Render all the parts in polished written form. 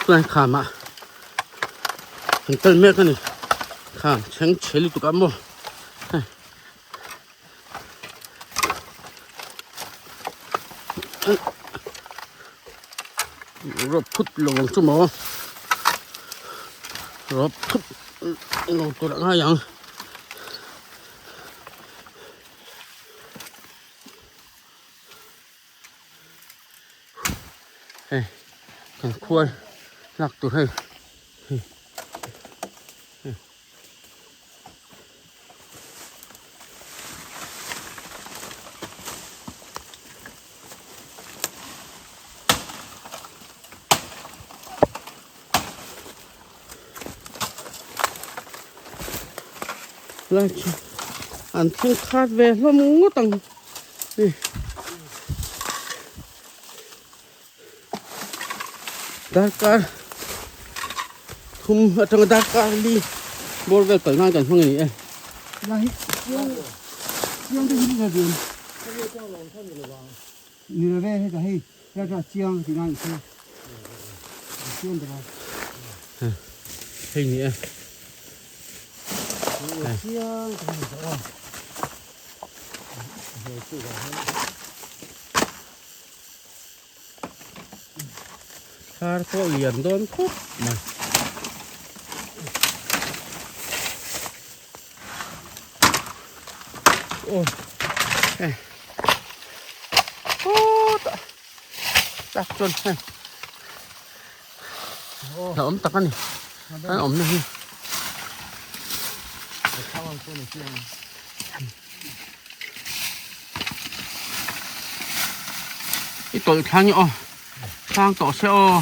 Chuan khamah kan kal mek a ni kham chheng chhe lutuk a maw hei rawp phut lo ang chu maw rawp phut lo tur a ngai ang. Hei kan khuai lak tur hei hei hei lai chu an thleng khat ve hlawm ngawt ang hei darkar thum atanga darkar li bawr vel kal nan kan hmang a ni e. Hei ni e. Thar pawh lian dawn khawp mai. Aw hei pawt ah tak chuan hei hlauhawm tak a ni an awmna hi. I tawlh thlang i aw sang tawh se aw.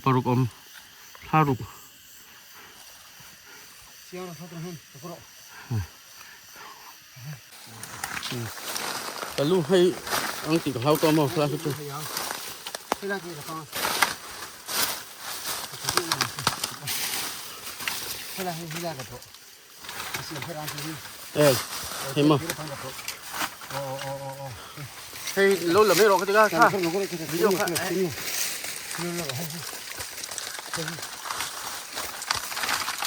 Paruk awm thlaruk Ka lu hei ang tih ka hlau tawh maw khelai hi chu. E hei maw hei lo la mai rawh ka ti ka kha video kha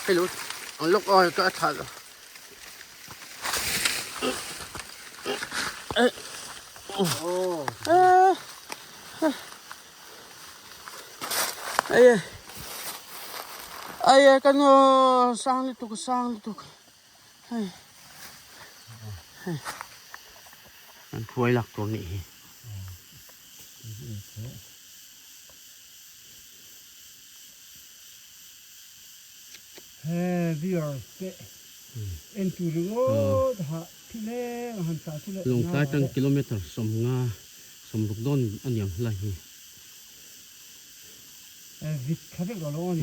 hei lo ang lawk aw ka thlah lo. Ai ai kan sang lutuk sang lutuk hei hei an phuai lak tur nih hi. Lawngtlai atang kilometer sawmnga sawmruk dawn a niang helai hi.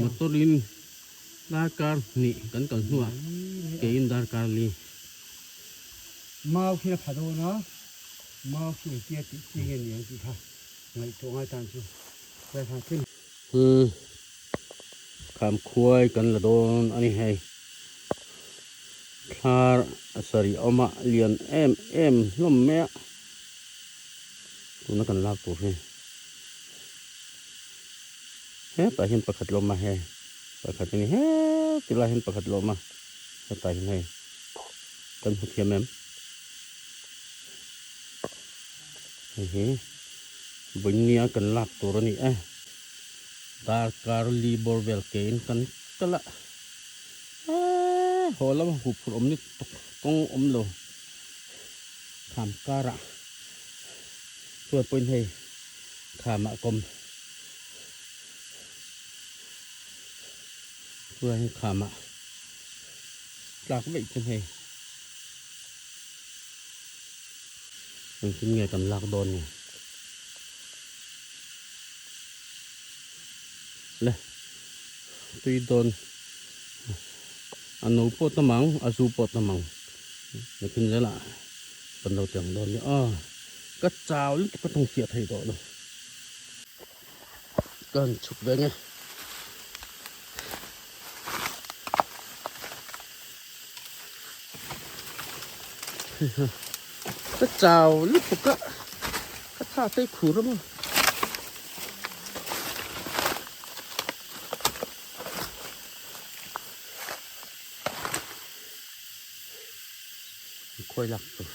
Motor in darkar hnih kan kal hnuah keiin darkar li. Mau khi a pha dawn a, mau khi engtia tih chi nge niang tih kha ngaihtuah ngai tan chu helai khan tlem. Kham khuai kan la dawn a ni hei. Thlar a sarih awm a, lian em em hlawm mai a. Tuna kan lak tur hi hetah hian pakhat lawm a hei pakhat a ni heti lai hian pakhat lawm a hetah hian hei kan hmu thiam em hei hi vawinia kan lak tur a ni e. Darkar li bawr vel kein kan kal a, eee haw lama huh phurh awm ni tuk kawng awm lo kham karah chuan pawhin hei khamah kawm chuan khamah tlak veih chu hei engtin nge kan lak dawn ni. Le tui dawn A no pawh tam ang, a zu pawh tam ang. Nakin zelah kan lo ti ang dawn nia. Aw ka chau lutuk ka thawng fiah thei tawh lo. Ka han chhuk ve nge. Ka chau lutuk a, ka tha te khur a maw. Khawi lak tur.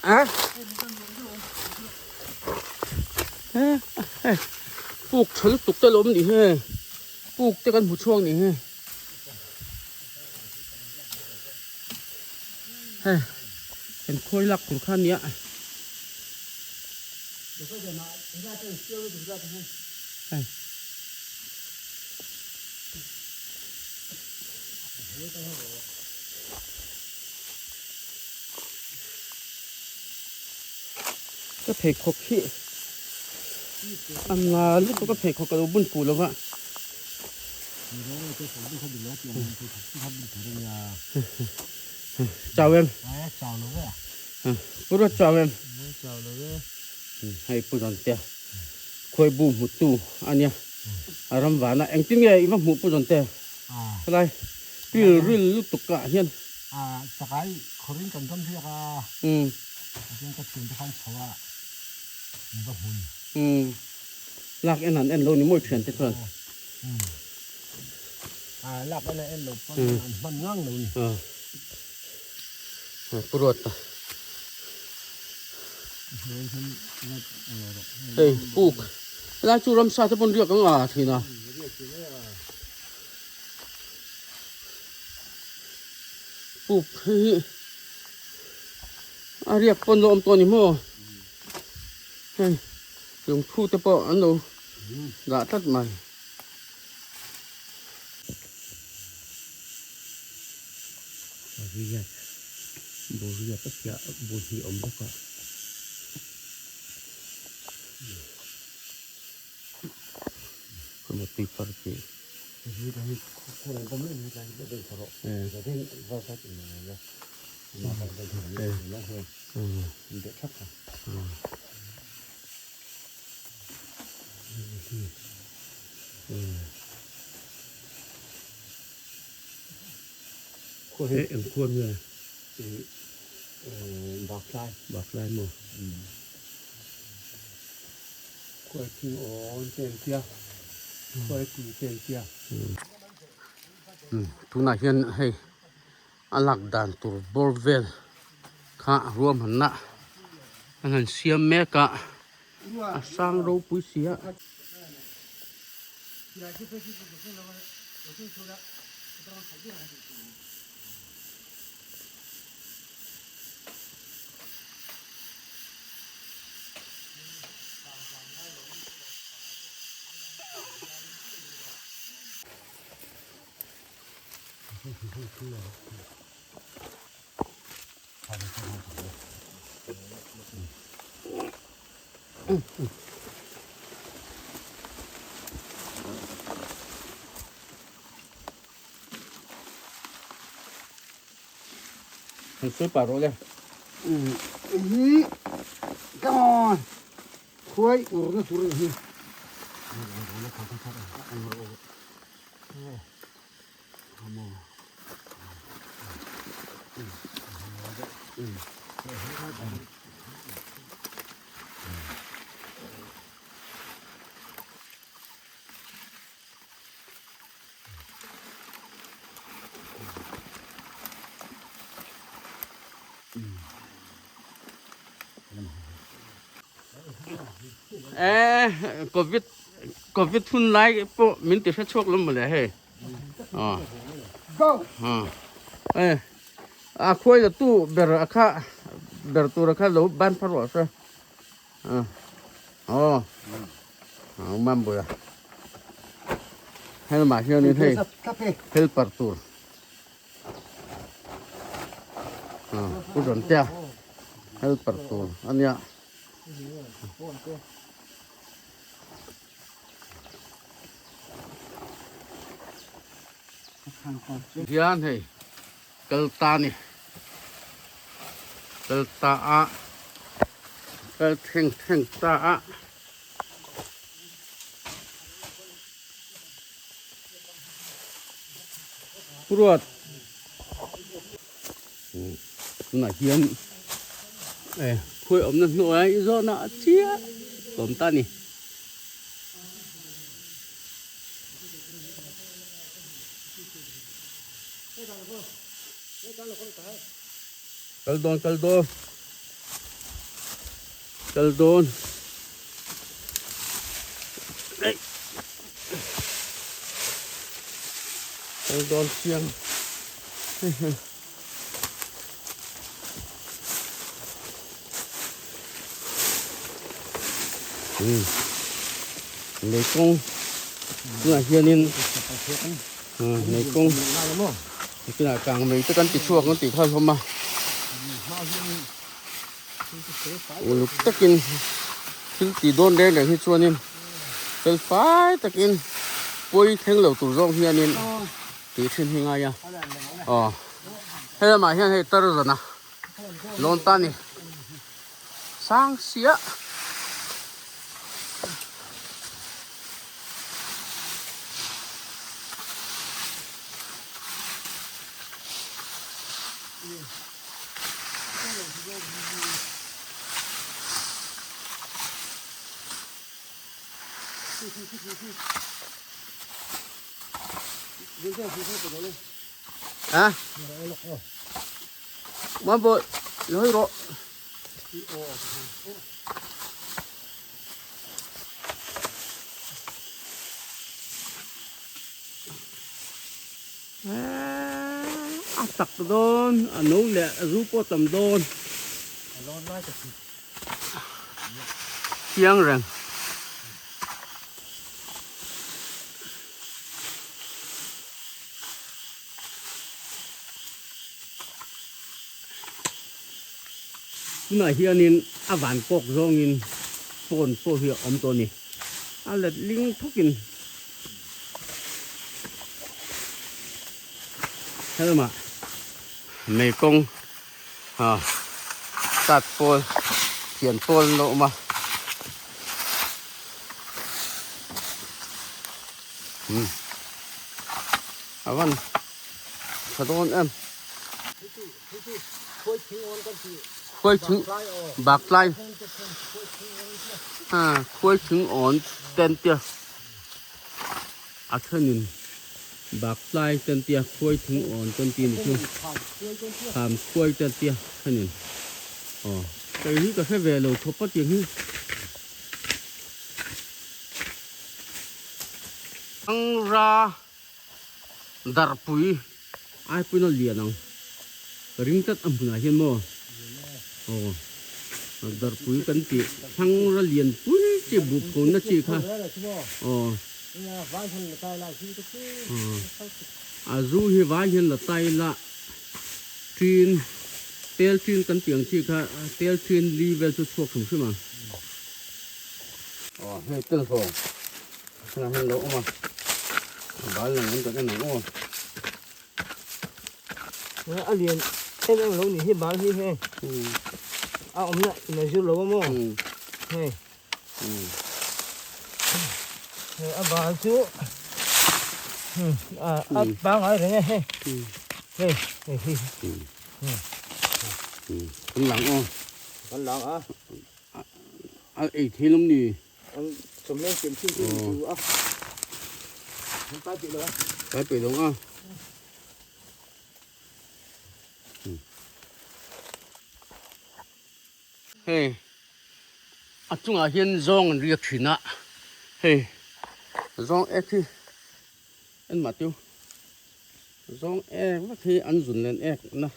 A puk tha lutuk te lawm nih hi puk te kan hmu chhuak nih hi hei kan khawi lak tur kha ania. Hei. Ka pheikhawk hi a nga lutuk a pheikhawk ka lo bun fuh lo va. Chau em? Pura chau em? Hei pu Zawnte khawi bu hmu tu a nia a ram vana engtin nge i va hmuh pu Zawnte helai pil ril lutuk ah hian. Chakai khawrin kan ram riak a, chuan ka thiante khan chho a min va hmun. Lak en an en lo ni mawi thiante chuan. Lak en an en lo pawn an hman ngang lo ni. Pu Ruata. Hei puk helai chu ramsa te pawn riak ang a thin a. Puk hei hi a riak pawn lo awm tawh a ni maw hei lungphu te pawh an lo dah tlat mai. Riat bawriat a piah bul hi a awm bawk a. Khaw tui far chi. Hei eng khuan nge? Baklai. Baklai maw? Khuai thing awn te an tia, khuai pui te an tia. Tunah hian hei a lak dan tur bawr vel kha ruahmanna an han siam mek a, a sang ropui si a. Hei sawi pah rawh le. Hi come on khuai ur na tur hi. Eh covid covid hun lai pawh min ti hre chhuak lo mawle hei. Go. Eh. A khuai la tu ber a kha ber tur a kha lo ban phar rawh se. Aw. Mam bula. Helmah hianin hei helper tur. Pu Rawntea helper tur a nia. Hian hei kal ta ni kal ta a kal thleng thleng ta a. Ruat tunah hian eh khuai awmna hnuai zawhna a chiah tawm ta a ni. Kal dawn kal dawn kal dawn ei kal dawn chiang lei kawng tunah hianin lei kawng tunah kang mai te kan ti chhuak ang tih kha a hlawm a uluk takin thil tih dawn reng reng hi chuanin fel fai takin pawi thleng lo tur zawng hianin tih thin hi ngai a aw hei lamah hian hei tar zana lawn ta ni sang sia A mambo loi rawh a tak dawn a no leh a zu pawh tam dawn chiang reng. Tunah hianin a van kawk zawngin phone pawh hi a awm tawh a ni. A let ling thawkin helamah mei kawng tat pawl thian pawl an lo awm a. A van tha dawn em. Khuai thing bak tlai khuai thing awn ten tia a thenin bak tlai ten tia khuai thing awn ten ti ni chu kham khuai ten tia thenin aw kei hi ka hre ve lo khawp a tiang hi. Angra darpui ai pawhin a lian ang ka ring tlat a hmunah hian maw aw darpui kan tih Angra lian pui chi buh phunna chi kha aw a zu hi vai hian la tai la ṭin tel ṭin kan tih ang chi kha tel ṭin li vel chu chhuak hrim hrim ang. Aw hei tel hlawm tunah hian lo awm a bal lang an kan en ang aw. A lian em em lo ni hi bal hi hei a awmna in a zir lo a maw hei hei a bal chu a pangai reng e hei hei hei hi kan lang aw kan lang a. A ei thei lawm ni? An chawhmeh siam thin chu ni chu a. An pai peih lo a. Pai peih lo a. Hei a chungah hian zawng an riak thin a. Hei zawng ek hi en mah tiu. Zawng ek vek hi an zun len ek na.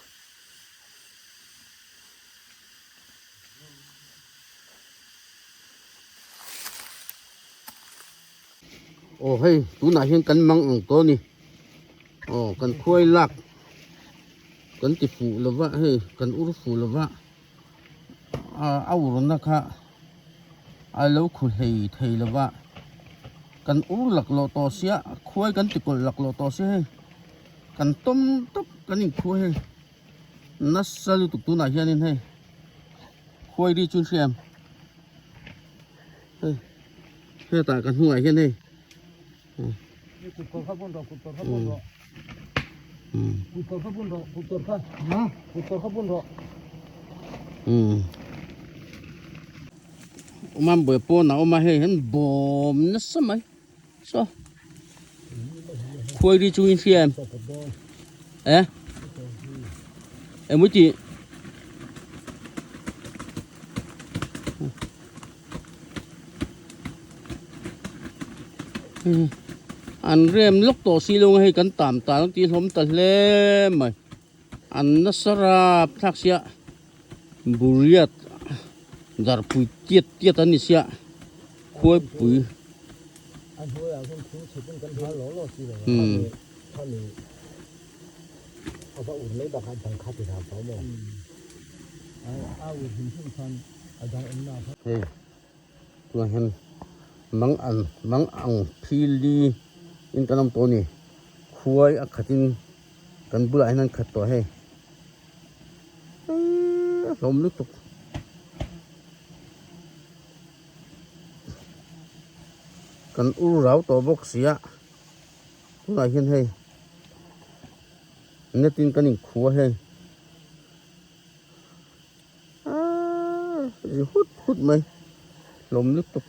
Aw hei tunah hian kan mang ang tawh a ni aw kan khuai lak kan ti fuh lo va hei kan ur fuh lo va a urna kha a lo khu hlei thei lo va kan ur laklawh tawh sia khuai kan ti kawlh laklawh tawh sia hei kan tawm tawp kan inkhuai hei nasa lutuk tunah hianin hei khuai ri chu an hria em hei hetah ka hnungah hian hei Awm buai pawn a awm a hei hian bawm nasa mai saw khuai ri chu in hria em eh emaw tih. An rem lawk tawh si lo ang hei kan tam tal ang tih hlawm ta hle mai an nasa rap thlak sia buriat darpui tiat tiat an ni sia khuaipui Hei tunah hian mang an mang ang phili in kan awm tawh a ni khuai a khat in kan bulah hian an khat tawh a hei eee hlawm lutuk kan ur rau tawh bawk sia tunah hian hei net in kan inkhua hei. Aaa ri hut hut mai hlawm lutuk.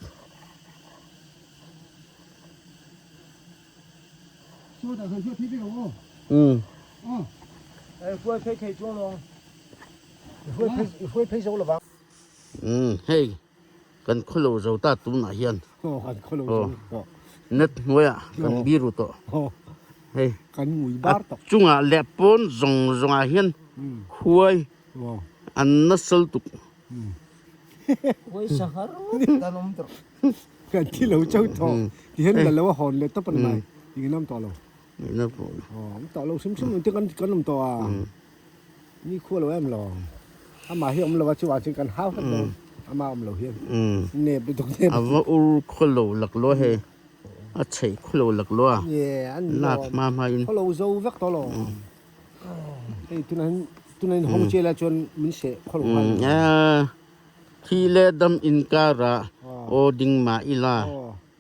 Umm. Umm hei kan khawlo zo ta tunah hian aw net hnuaiah kan biru tawh hei a chungah leh pawn zawng zawngah hian khuai An nasal tuk. Kan thi lo chau tawh. Ti hian la lo a hawn leh tawp a ni mai. Ti nge nam tawh lo. Awm tawh lo hrim hrim te kan kan awm tawh a. Ni khua lo em lo. Amah hi awm lo a chu ah chuan kan hau hlek dawn. Amah awm lo hian. Nep lutuk nep. A va ur khaw lo lak lo hei. A chheih khaw lo lak lo a. Lak hma hma in. Khaw lo zo vek tawh lo. Hei tunah tunah in hawng chiah la chuan min seh khawlh nghal ang. Thi leh dam inkarah aw ding mah ila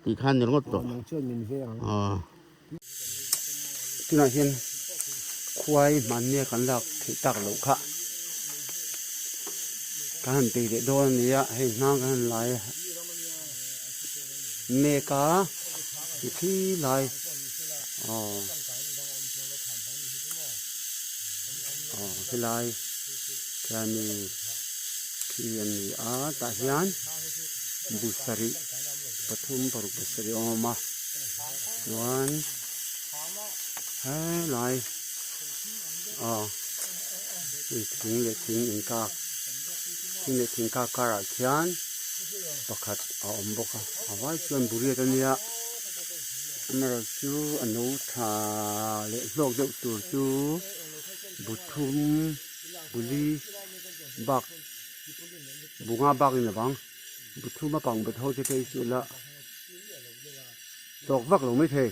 tih kha ni ringawt tawh. Nang chuan min ve ang. Tunah hian khuai hmannia kan lak theih tak loh kha kan han bei leh dawn a ni a, hei hnang kan han lai mek a thi lai aw. Aw helai khiani khi a ni a tah hian bu sarih pathum paruk pasarih a awm a chuan helai aw hei thing leh thing inkak thing leh thing kak karah khian pakhat a awm bawk a a vai chuan buriat a nia amaherawhchu. Chu a no tha leh hlawk deuh tur chu bu thum bu li bak bu nga bak in avang bu thum a pang bet ho te phei chu la tawk vak lo maithei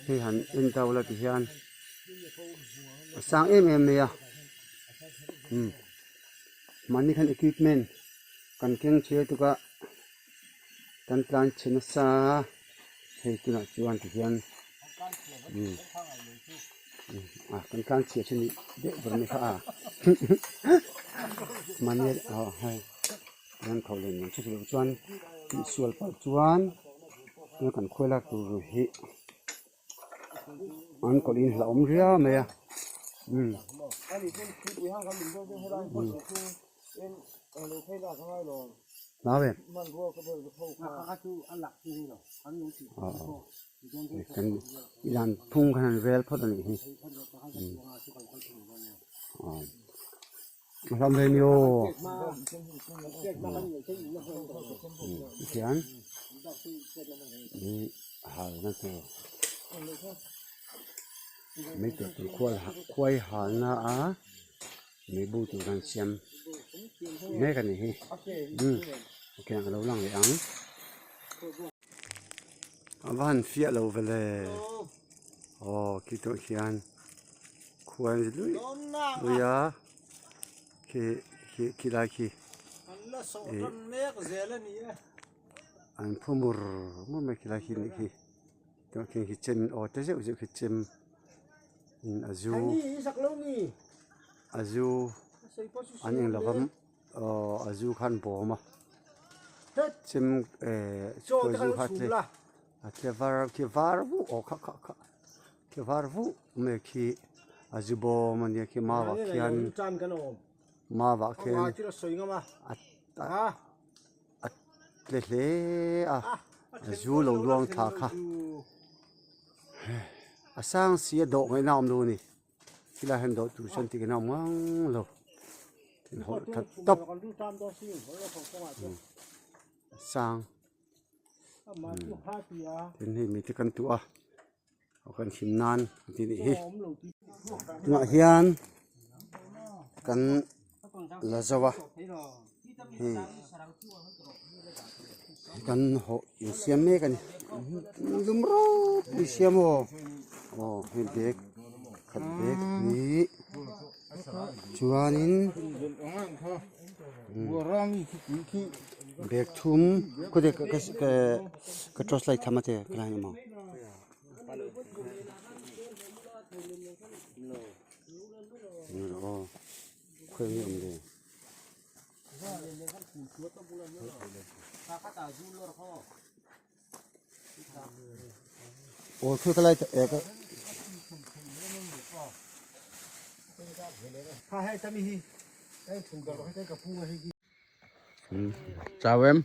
hei han en ta ula ti hian a sang em em mai a umm mahni khan equipment kan keng chhiar tuk a. Kan tlan chhe nasa hei tunah chuan tihian a kan tlan chhia chu ni deuh ber mai kha a mahni aw hei tihian kho leh nuam chiah loh chuan tihsual palh chuan tuna kan khuai lak tur hi an kawlh in hlauhawm riau mai a umm. Hlau em? Kan ilan phung khan an vel phawt a nih hi. A hlawm ve ni aw. Tikhian Halna tur mei tur tur khuai halna a mei bu tur kan siam mek a ni hi umm ok a lo lang leh ang a va han fiah lo vele aw khi tawh hian khuai an zi luih luih a khi khi khilai khi ih. An phu mur mur mai khilai khi nih khi chuan khi khi chem aw te zeuh zeuh khi chem in a zu a zu an eng lova aw a zu khan bawm a chem eh khawi zu kha tle a tle var khi var vuh aw kha kha kha khi var vuh mai khi a zu bawm a nia khi mau ah khian mau ah khian a. A tle hle a a zu lo luang thla kha a sang si a dawh ngaihna a awm lo a ni khilai hian dawh tur chuan tih a awm ngang lo hawlh that tawp a sang tin hei mite kan tuah a. Aw kan hlim nan an tih nih hi tunah hian kan la zo a hei kan hawh insiam mek a ni lum ropui siam aw aw hei bag khat bag hnih chuanin bag thum ka torch light tham a che ka lai emaw. Chào em.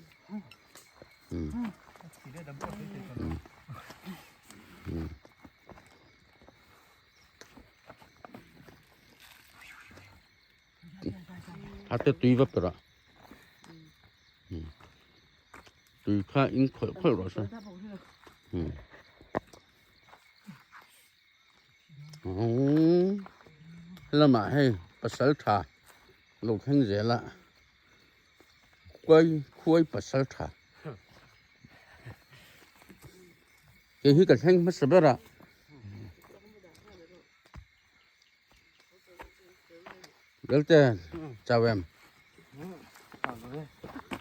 A te tui va per a. Tui kha in khawih khawih rawh se. Lamah hei pasal tha lo thleng zel a. Khuai khuai pasal tha. Kei hi ka thleng hmasa ber a. Belte chau em?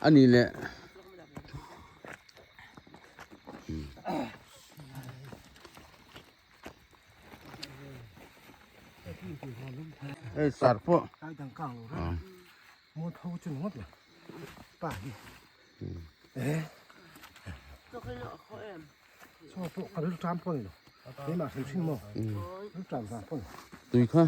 Ani leh Hei sar pawh. Tui kha.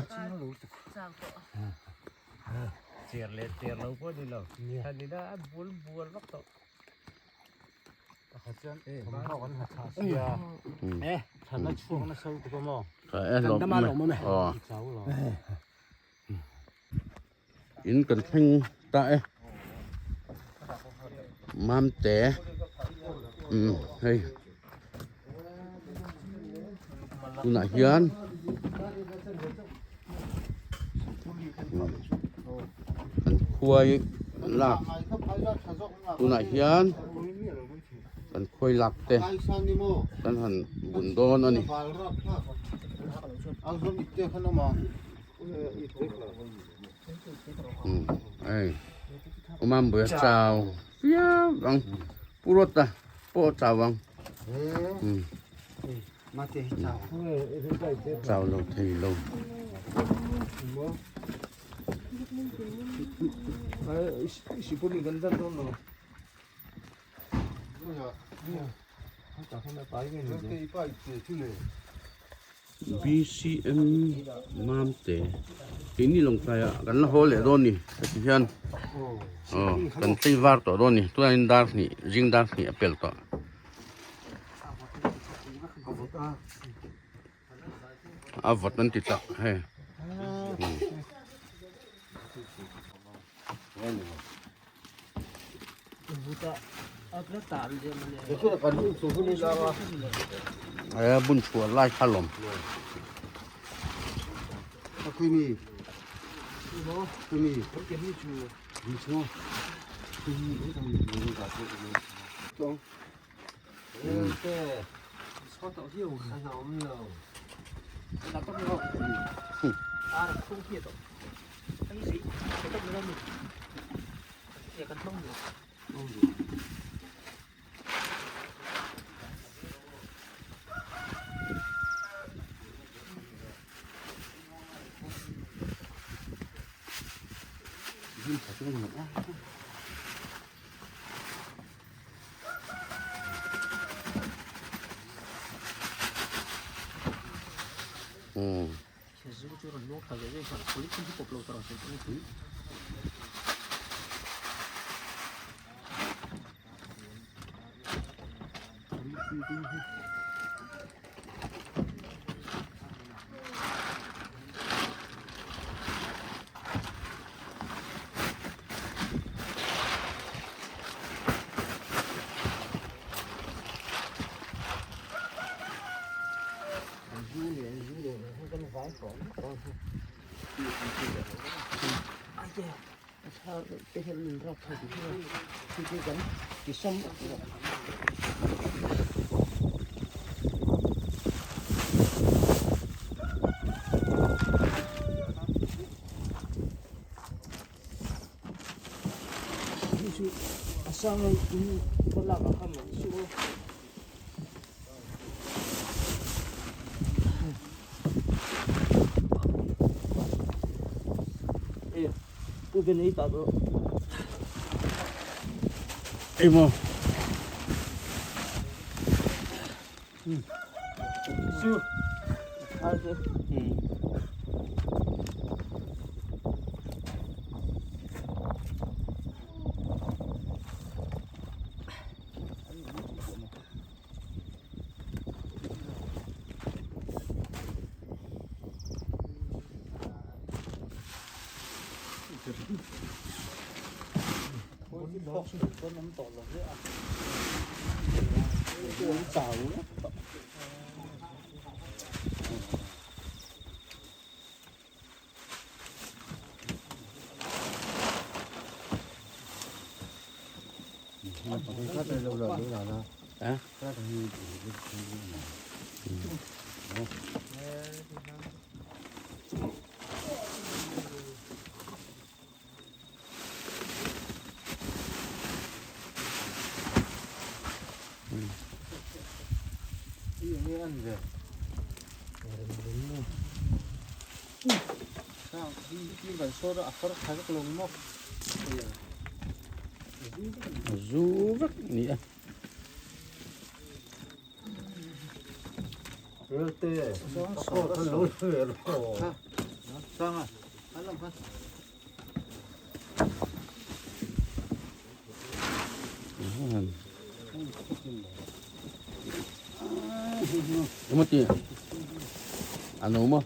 In kan thleng ta e Mamte umm hei tunah hian kan khuai lak tunah hian kan khuai lak te kan han bun dawn a ni. Hei Umambuia chau viau ang Pu Ruata pawh a chau ang chau lo thei lo. BCM Mamte keini Lawngtlai ah kan la haw leh dawn ni heti hian aw kan tlei var tawh dawn ni tunah hian dar hnih zing dar hnih a pel tawh. A vawt an ti tak hei. A bun chhuah lai kha lawm. Emaw. Zu vek ni a. Emaw ti a no maw?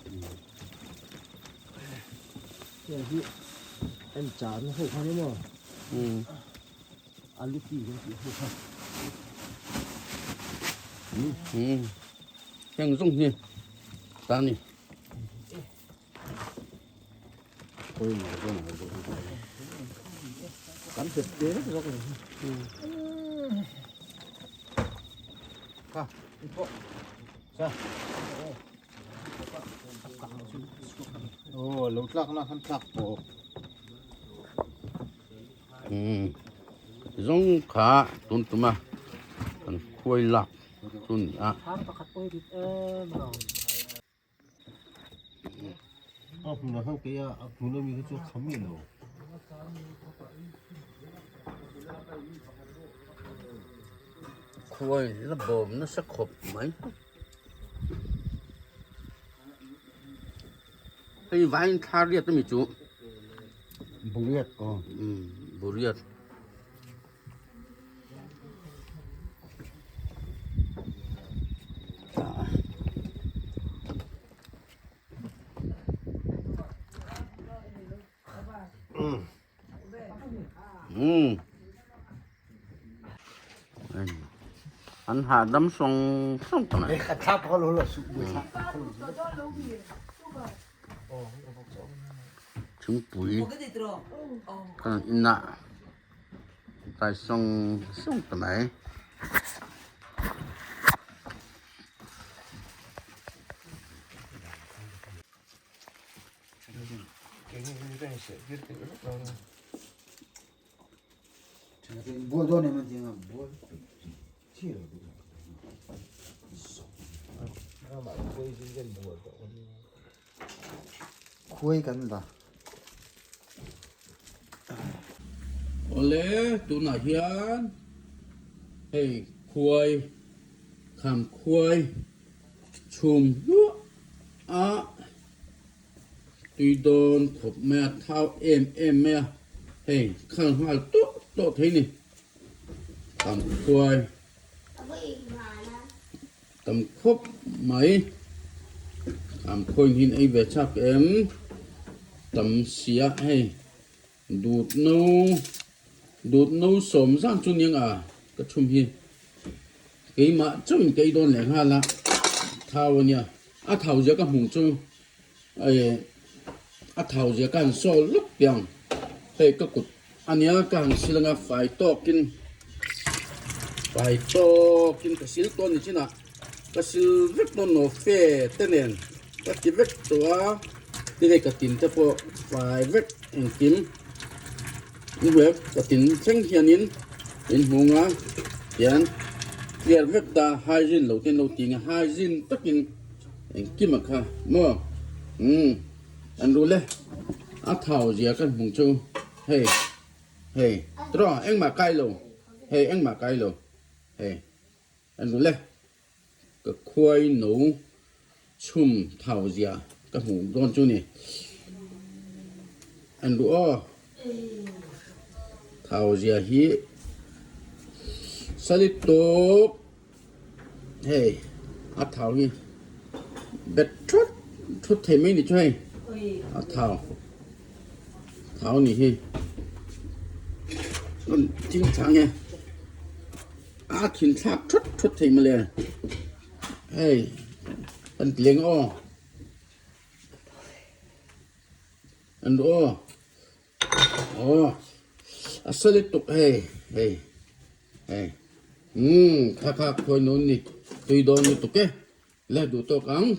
Heng zawng hi ta ni. Zawng kha tun tuma kan khuai lak chu ni a. Khuai la bawm nasa khawp mai. Hei vain thla riat ami chu. Buriat aw. Buriat. An hahdam sawng sawng ta mai. Thingpui kan in a tlai sawng sawng ta mai. Khuai kan la. Awle tunah hian hei khuai kham khuai chhum hluah a tui dawn khawp mai a thau em em mai a hei khal nghal tawh tawh thei ni kham khuai tam khawp mai kham khuai in ei ve chak em tam sia hei dut no dut no sawm zan chu niang a ka chhum hi keimah chauh in ka ei dawn leh nghal a thau ania a thau zia ka hmuh chu eh a thau zia ka han sawl lawk piang hei ka kut ania ka han sil anga fai tawkin fai tawkin ka sil tawn ni chinah ka sil vek dawn lo fe te nen ka ti vek tawh a tin hei ka tin te pawh fai vek engkim ka tin thleng hianin in hmung a tian clear vek ta hygiene lo ten lo ti ang a hygiene takin Engkim a kha maw? Umm an rul e, a thau zia ka hmung chu hei hei tawh engmah kai lo hei engmah kai lo hei an rul e, ka khuai no chhum thau zia ka hmuh dawn chu ni an ru aw thau zia hi sali tawp. Hei a thau hi bet thut thut thei mai ni chu hei a thau thau ni hi rawn ching chang e a thin thlak thut thut thei mawle hei kan ti leng aw an ru aw Aw a solid tuk hei hei hei umm kha kha khawi nun ni tui dawn lutuk e le duh tawk ang.